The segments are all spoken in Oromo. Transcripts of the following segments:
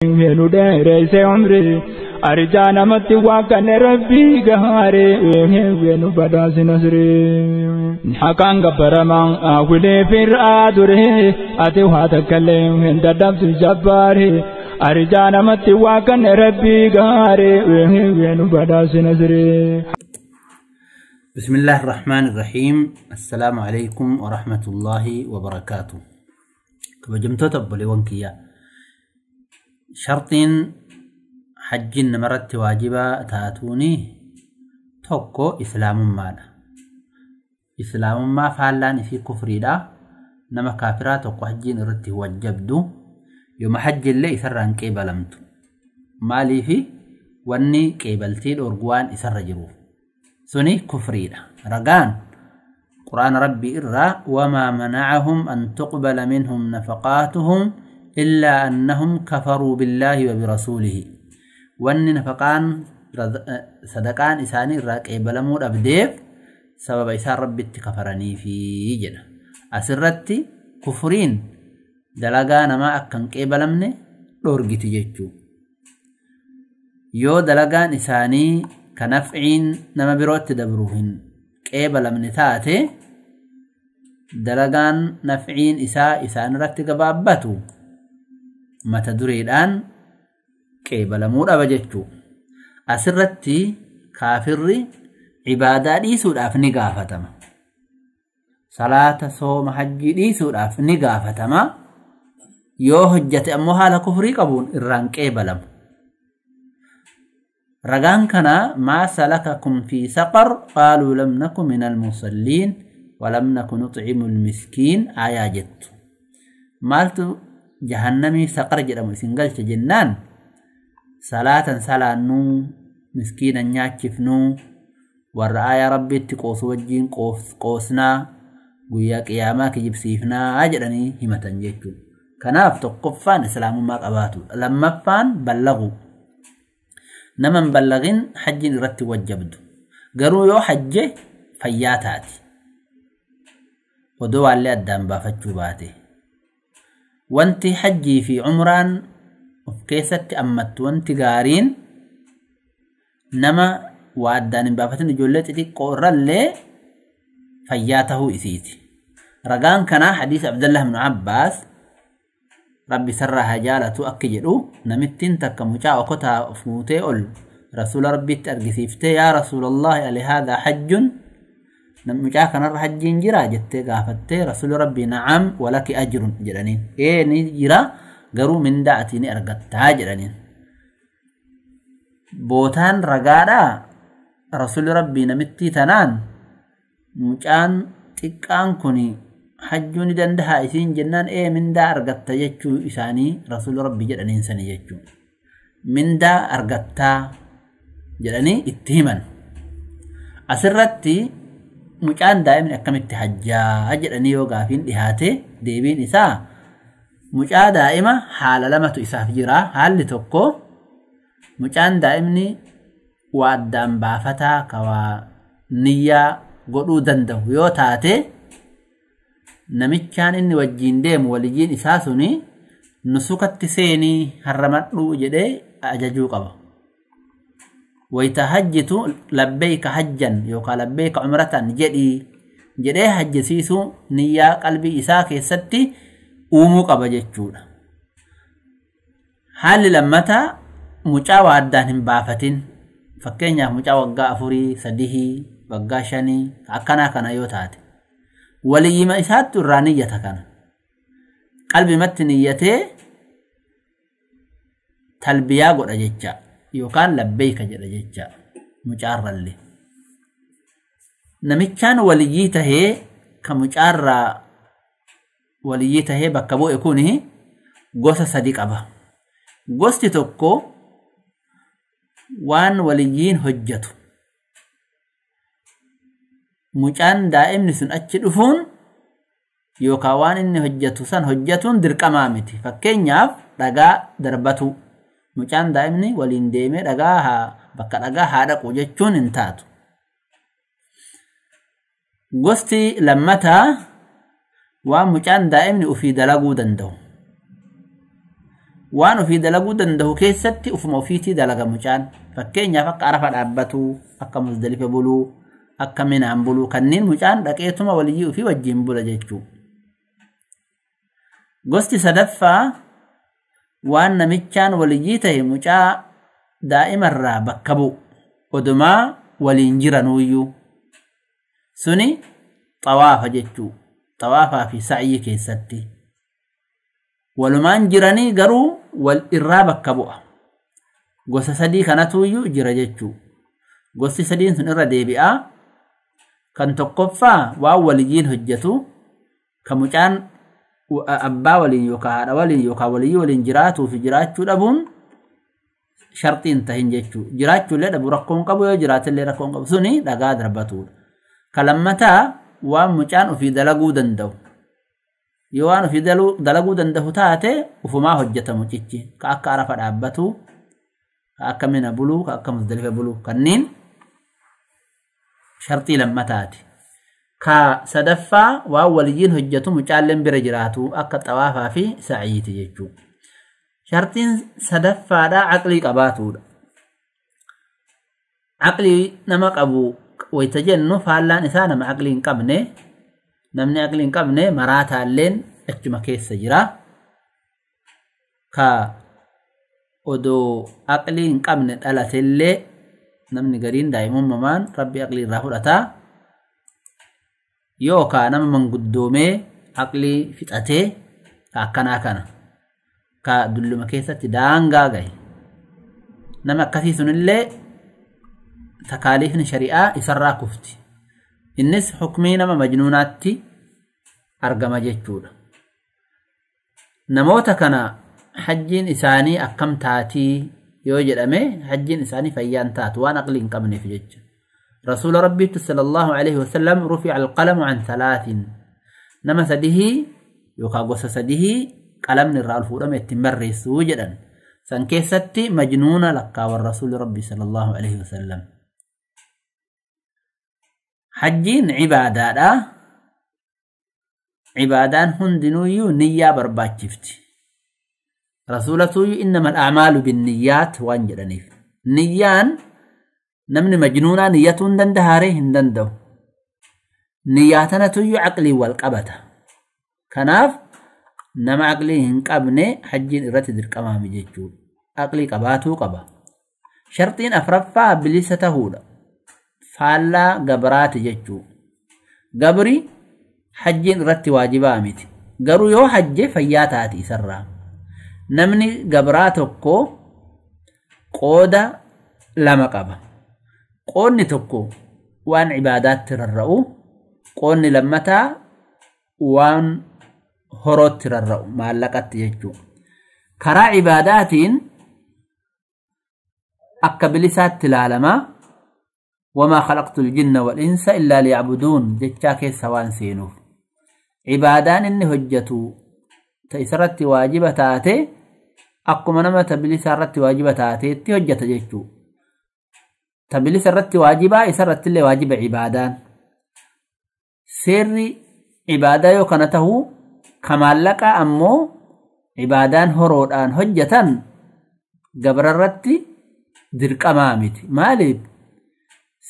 Nu dheereyse umrii arjaa namatti waa kan rabbii gaaree nu badhaasi nasrii. Haqaan gabbaramaa wilee fir'aa ture ati waa takkallee hin dadhabsu jabbaare arjaa namatti waa kan rabbii gaaree nu badhaasi nasrii. بسم الله الرحمن الرحيم. السلام عليكم ورحمة الله وبركاته. كبجمتو تبلي وانكيا شرطين حج نمرت واجبة تاتوني توكو إسلام مالا إسلام ما فعلان في كفر دا نما كافرات وكو حجين رتي وجبدو يوم حج اللي إسران كيبلمتو مالي في واني كيبلتي الأرقوان إسر جروف سني كفريدا. رقان قرآن ربي إرى وما منعهم أن تقبل منهم نفقاتهم إلا أنهم كفروا بالله وبرسوله. وأن نفقان صدقان إساني راك بلمور أبديف سبب إسان ربي كفرني في جنة أسرتي كفرين دلقان ما أكن كيبلمني دورجتي جتشو يو دلقان إساني كنفعين نما بروت دبروهن كيبلمني تاتي دلقان نفعين إساء إسان رتي قبابتو mata dureedhaan qeebalamuu dhaba jechuu. Asirratti kaafirri ibaadaa dhiisuudhaaf ni gaafatama. Salaata, sooma, hajjii dhiisuudhaaf ni gaafatama. Yoo hojjate ammoo haala kufrii qabuun irraan qeebalamu. Ragaan kana maa salakakum fi saqar qaaluu lam naku min almusalliin walam naku nuximu almiskiin aayaa jettu. Maaltu jahannamii saqar jedhamu isin galche jennaan salaatan salaannuu miskiinan nyaachifnuu warra aayaa rabbiitti qoosu wajjiin qoosnaa guyyaa qiyaamaa kijibsiifnaa jedhanii himatan jechuudha. Kanaaf tokkoffaan islaamummaa qabaatudha. Lammaffaan ballaguu. Nama hin ballagin hajjiin irratti wajjabdu. Garuu yoo hajje fayyaa taati. Odoo waallee addaan baafachuu baate. Wanti hajjii fi umraan of keessatti ammattu wanti gaariin nama waa addaan hin baafatin ijoollee xixiqqoo irrallee fayyaa tahuu isiiti. Ragaan kanaa hadiisa Abdallah ibn Abbaas rabbi sarraa haa jaalatu akka jedhu namittiin takka mucaa okotaa fuutee ol rasuula rabbiitti argisiiftee yaa rasuulallahi ali haadaa hajjun mucaa kanarra hajjiin jira jettee gaafattee rasuulli rabbii na'am walaki ajrun jedhaniin. Ee ni jira garuu mindaa ati ni argattaa jedhaniin. Bootaan ragaadhaa rasuulli rabbii namittii tanaan mucaan xiqqaan kun hajjuu ni danda'a isiin jennaan ee mindaa argatta jechuu isaanii rasuulli rabbii jedhaniin sani jechuu. Mindaa argattaa jedhanii itti himan. Asirratti mucaan daa'imni akkamitti hajjaa jedhanii yoo gaafiin dhihaate deebiin isaa mucaa daa'ima haala lamatu isaaf jira. Haalli tokko mucaan daa'imni waa addaan baafataa ka waa niyyaa godhuu danda'u yoo taate namichaan inni wajjiin deemu waliyyiin isaa suni nusukatti seenii harramadhuu jedhee ajajuu qaba. Wayita hajjitu labbeeyka hajjan yookaan labbeeyka umratan jedhii jedhee hajjisiisuu niyyaa qalbii isaa keessatti uumuu qaba jechuudha. Haalli lammataa mucaa waa addaan hin baafatin fakkeenyaaf mucaa waggaa 4, 3, waggaa 5 akkanaa kana yoo taate waliyyima isaattu irraa niyyata kana qalbimatti niyyatee talbiyaa godha jecha yookaan labbeeyka jedha jecha mucaarrallee. Namichaan waliyyii tahee ka mucaarraa waliyyii tahee bakka bu'e kuni gosa sadi qaba. Gosti tokko waan waliyyiin hojjetu mucaan daa'imni sun achi dhufuun yookaan waan inni hojjetu san hojjetuun dirqamaa miti. Fakkeenyaaf dhagaa darbatu mucaan daa'imni waliin deemee dhagaa haa bakka dhagaa haa dhaqu jechuun hin taatu. Gosti lammataa waan mucaan daa'imni ofii dalaguu danda'u. Waan ofii dalaguu danda'u keessatti ufuma ofiitii dalaga mucaan. Fakkeenyaaf akka Arafa dhaabbatuu, akka Muzdalifa buluu, akka Minaan buluu kanneen mucaan dhaqeetuma waliyyii ofii wajjin bula jechuudha. Gosti sadaffaa waan namichaan waliyyii ta'e mucaa daa'imarraa bakka bu'u odumaa waliin jiranuuyyuu suni xawaafa jechuu, xawaafaa fi sa'yii keessatti walumaan jiranii garuu wal irraa bakka bu'a. Gosa sadii kanatuuyyuu jira jechuu. Gosti sadiin sun irra deebi'aa. Kan tokkoffaa waan waliyyiin hojjetu kan mucaan abbaa waliin yookaan haadha waliin yookaan waliyyii waliin jiraatuu fi jiraachuu dhabuun sharxii hin tahin jechuu. Jiraachuullee dhabu rakkoon qabu, yoo jiraatillee rakkoon qabu suni dhagaa darbatuudha. Kan lammataa waan mucaan ofii dalaguu danda'u. Yoo waan ofii dalaguu danda'u taate ufumaa hojjeta mucichi. Ka akka Arafa dhaabbatu, ka akka Mina buluu, ka akka Muzdalifa buluu kanneen sharxii lammataati. Ka sadaffaa waan waliyyiin hojjetu mucaalleen bira jiraatu akka xawaafaa fi sa'yiiti jechuudha. Sharxiin sadaffaadhaa aqlii qabaatuudha. Aqlii nama qabu wayita jennu faallaan isaa nama aqlii hin qabne, namni aqlii hin qabne maraataalleen achuma keessa jira. Ka odoo aqlii hin qabne dhalatellee namni gariin daa'imummaan rabbi aqlii irraa fudhataa. Yookaan nama manguddoomee aqlii fixatee ka akkanaa kana ka dulluma keessatti daangaa gahe nama akkasii sunillee takaaliifni shari'aa isarraa kufti. Innis hukmii nama majnuunaatti argama jechuudha. Namoota kana hajjiin isaanii akkam taatii yoo jedhame hajjiin isaanii fayyaan taatu waan aqlii hin qabneef jecha. Rasuula Rabbiitti sallallahu alaihi wasallam rufi'a alqalamu an thalaatin, nama sadihii yookaan gosa sadihii qalamni irraa ol fuudhame ittiin barreessuu jedhan. San keessatti majnuuna lakkaawan Rasuulli Rabbi sallallahu alaihi wasallam. Hajjiin cibaadaadha. Cibaadaan hundinuuyyuu niyyaa barbaachifti. Rasuulatuuyyuu innamal a'maalu binniyyaat waan jedhaniif. Niyyaan namni majnuunaa niyyatuu hin dandahaaree hin danda'u. Niyyaa tanatuyyuu aqlii wal qabata. Kanaaf nama aqlii hin qabne hajjiin irratti dirqamaami jechuudha. Aqlii qabaatuu qaba. Sharxiin afraffaa bilisa tahuudha. Faallaa gabraati jechuudha. Gabri hajjiin irratti waajibaa miti. Garuu yoo hajje fayyaa taati isarraa. Namni gabraa tokko qooda lama qaba. Qoodni tokko waan cibaadaatti rarra'u, qoodni lammataa waan horootti rarra'u maallaqatti jechuudha. Karaa cibaadaatiin akka bilisaatti ilaalamaa. Wamaa khalaqtul jinna wal insa illaa liya'buduun jechaa keessa waan seenuuf. Cibaadaan inni hojjetu ta isarratti waajiba taate akkuma nama ta bilisa irratti waajiba taateetti hojjeta jechuudha. Ta bilisa irratti waajibaa isarratti illee waajiba cibaadaan. Seerri cibaadaa yoo kana ta'u ka maallaqaa ammoo cibaadaan horoodhaan hojjetan gabrarratti dirqamaa miti. Maaliif?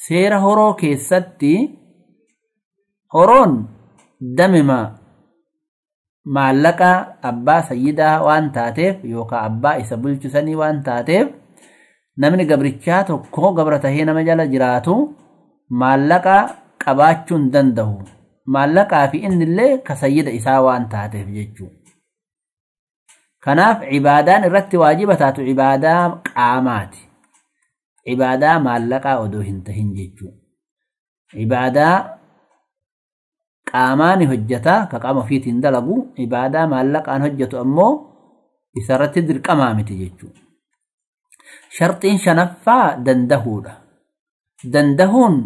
Seera horoo keessatti horoon damima maallaqa abbaa sayyidaa waan taateef yookaan abbaa isa bulchisanii waan taateef namni gabrichaa tokko gabra tahee nama jala jiraatu maallaqa qabaachuu hin danda'u. Maallaqaa fi innillee ka sayyida isaa waan taateef jechuudha. Kanaaf cibaadaan irratti waajiba taatu cibaadaa qaamaati. Cibaadaa maallaqaa odoo hin tahin jechuudha. Cibaadaa qaamaa ni hojjeta ka qaama ofiitiin dalagu, cibaadaa maallaqaan hojjetu ammoo isarratti dirqamaa miti jechuudha. Sharxiin shanaffaa dandahuudha. Dandahuun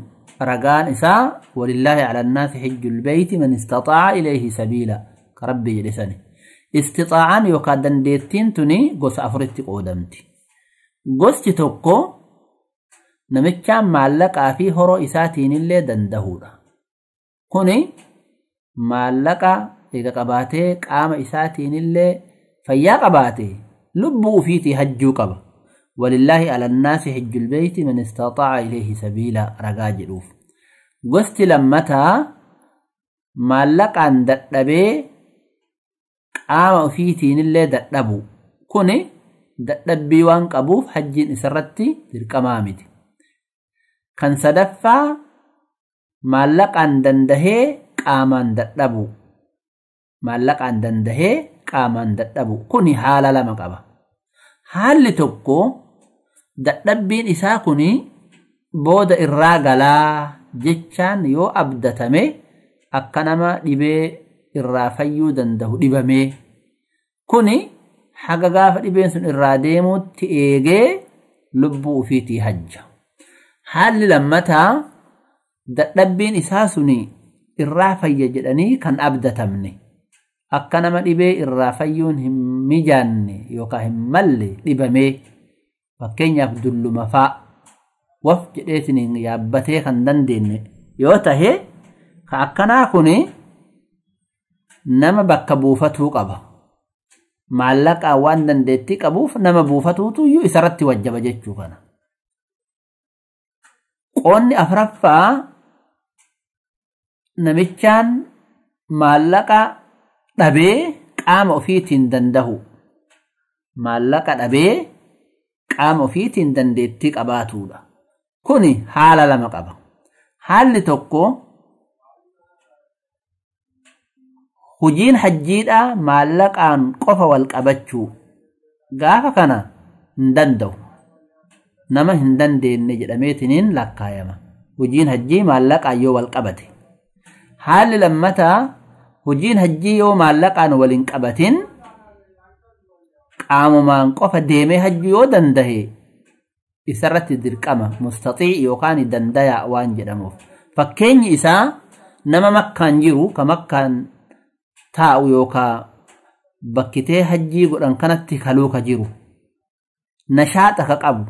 ragaan isaa walillaahi ala annaasi hijjul beeyti man istaxaa'a ilayhi sabiila ka rabbi jedhe sani. Istixaa'aan yookaan dandeettiin tuni gosa afuritti qoodamti. Gosti tokko namichaan maallaqaa fi horoo isaatiinillee dandahuudha. Kuni maallaqa eega qabaatee qaama isaatiinillee fayyaa qabaate Lubbuu ufiitii hajjuu qaba. Walillaahi alannaasi hijjul beeyti man istaxaa'a ilayhi sabiila ragaa jedhuuf. Gosti lammataa maallaqaan dadhabee qaama ufiitiinillee dadhabu. Kuni dadhabbii waan qabuuf hajjiin isarratti dirqamaa miti. Kan sadaffaa maallaqaan dandahee qaamaan dadhabu. Maallaqaan dandahee qaamaan dadhabu. Kuni haala lama qaba. Haalli tokko dadhabbiin isaa kuni booda irraa galaa jechaan yoo abdatame akka nama dhibee irraa fayyuu danda'u dhibamee kuni haga gaafa dhibeen sun irraa deemuutti eegee lubbuu ufiitii hajja. Haalli lammataa dadhabbiin isaa suni irraa fayya jedhanii kan abdatamne akka nama dhibee irraa fayyuun hin mijaanne yookaan hin malle dhibamee fakkeenyaaf dulluma fa'a waf jedheetiin yaabbatee kan dandeenye yoo tahe ka akkanaa kuni nama bakka buufatuu qaba. Maallaqaa waan dandeettii qabuuf nama buufatuutu iyyuu isarratti wajjaba jechuu kana. Qoonni afraffaa namichaan maallaqa dhabee qaama ofiitiin dandahu. Maallaqa dhabee qaama ofiitiin dandeettii qabaatuudha. Kuni haala lama qaba. Haalli tokko hojiin hajjiidhaa maallaqaan qofa wal qabachuu gaafa kana hin danda'u. Nama hin dandeenye jedhameetiniin lakkaayama. Hojiin hajjii maallaqaan yoo wal qabate. Haalli lammataa hojiin hajjii yoo maallaqaan wal hin qabatin qaamumaan qofa deemee hajjuu yoo dandahe isarratti dirqama mustaxii yookaan dandayaa waan jedhamuuf. Fakkeenyi isaa nama makkaan jiru ka makkaan taa'u yookaan bakkitee hajjii godhan kanatti kaluu ka jiru nashaaxa ka qabu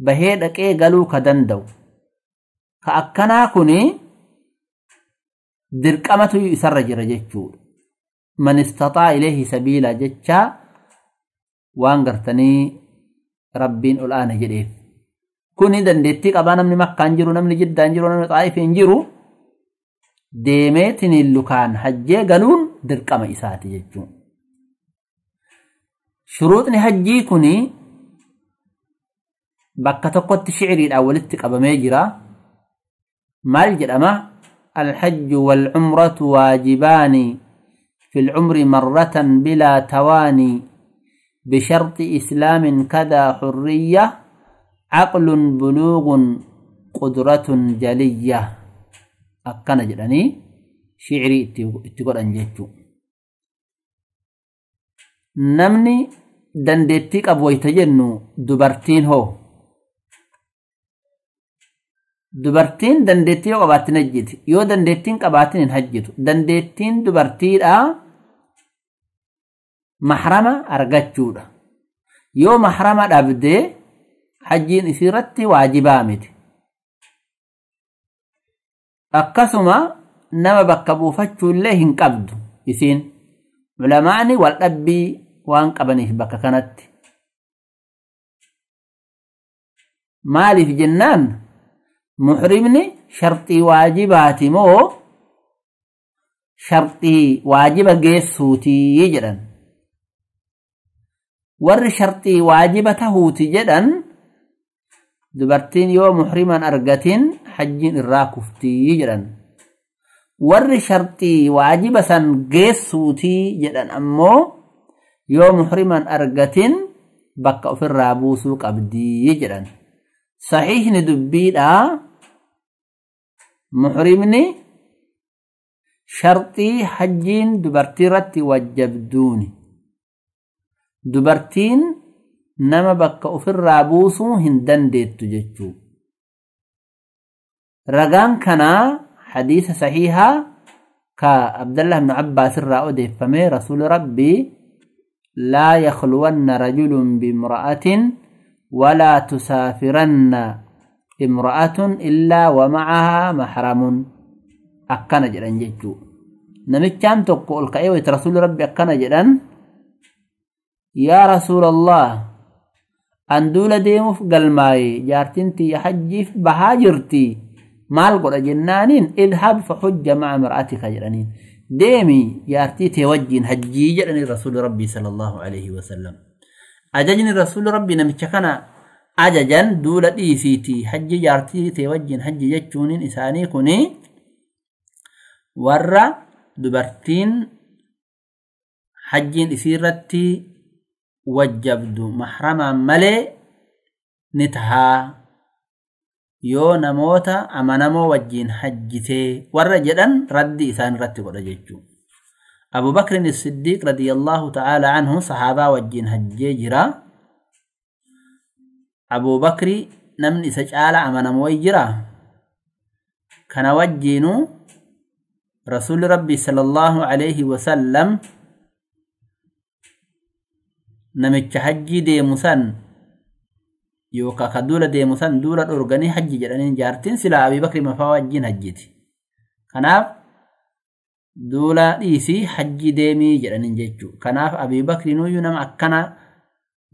bahee dhaqee galuu ka danda'u ka akkanaa kuni dirqamatu isarra jira jechuudha. Man istaxaa ilayhi sabiila jecha waan gartanii rabbiin ol aana jedheef. Kuni dandeettii qabaa namni makkaan jiru, namni jiddaan jiru, namni xaa'ifiin jiru deemeetiin lukaan hajjee galuun dirqama isaati jechuudha. Shuruuxni hajjii kuni bakka tokkotti shiciriidhaan walitti qabamee jira. Maal jedhama? الحج والعمرة واجبان في العمر مرة بلا تواني بشرط إسلام كذا حرية عقل بلوغ قدرة جلية. أكنا جدني شعري اتقول أنجتو نمني دندتك أبوي تجنو دبرتين هو Dubartiin dandeettii yoo qabaatin hajjiti. Yoo dandeettiin qabaatin hin hajjitu. Dandeettiin dubartiidhaa mahrama argachuudha. Yoo mahrama dhabdee hajjiin isiirratti waajibaa miti. Akkasuma nama bakka buufachuullee hin qabdu isiin. Ulamaani wal dhabbii waan qabaniif bakka kanatti. Maaliif jennaan? Muhrimni sharxii waajibaati moo sharxii waajiba geessuutii jedhan. Warri sharxii waajiba tahuuti jedhan dubartiin yoo muhriman argatin hajjiin irraa kuftii jedhan. Warri sharxii waajiba san geessuutii jedhan ammoo yoo muhriman argatin bakka ofirraa buusuu qabdii jedhan. Saxiixni dubbiidhaa muhrimni sharxii hajjiin dubartii irratti wajjabduuni. Dubartiin nama bakka ofirraa buusuu hin dandeettu jechuu. Ragaan kanaa hadiisa saxiihaa ka Abdallah ibn Abbaas irraa odeeffame rasuuli rabbii laa yakhluwanna rajulun bimra'atin ولا تسافرن امرأة إلا ومعها محرم. أكنا جدًا جدًا. نمتشان تقول كأيوة رسول ربي أكنا جدًا. Yaa Rasuulallah, an duula deemuuf galmaaye, jaartiin tiyya hajjiif bahaa jirti, maal godha jennaaniin idhab fahujja ma'a mar'atika jedhaniin. Deemi jaartii tee wajjiin hajjii jedhanii Rasuulli Rabbii sallallahu alaihi wasallam. Ajajni Rasuulli Rabbii namicha kana ajajan duula dhiisiiti hajji jaartii tee wajjiin hajji jechuuniin isaanii kuni warra dubartiin hajjiin isiirratti wajjabdu mahramaan malee ni tahaa yoo namoota amanamoo wajjiin hajjitee warra jedhan raddi isaan irratti godha jechuu. Abu Bakrin Siddiiq radiyallahu ta'ala anhu sahaabaa wajjiin hajjee jira. Abu Bakri namni isa caala amanamoo jira. Kana wajjiinuu Rasuulli Rabbii sallallahu alaihi wasallam namicha hajjii deemu san yookaan ka duula deemu san duula dhorganii hajji jedhaniin jaartiin silaa Abii Bakri mafaa wajjiin hajjiti. Kanaaf duula dhiisii hajji deemii jedhaniin jechuu. Kanaaf Abii Bakriinuyyuu nama akkana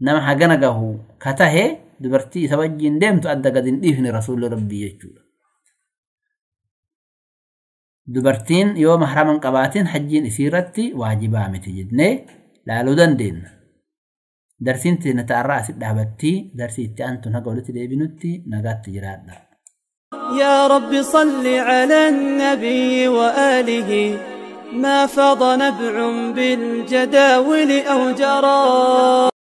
nama hagana gahu ka tahe dubartii isa wajjiin deemtu adda gad hin dhiifne Rasuulli Rabbii jechuudha. Dubartiin yoo mahraman qabaatin hajjiin isiirratti waajibaa miti jennee laaluu dandeenya. Darsiin teenya ta'arraa asit dhaabattii darsii itti aantuun haga walitti deebinutti nagaatti jiraadha. يا رب صل على النبي وآله ما فاض نبع بالجداول أو جرى.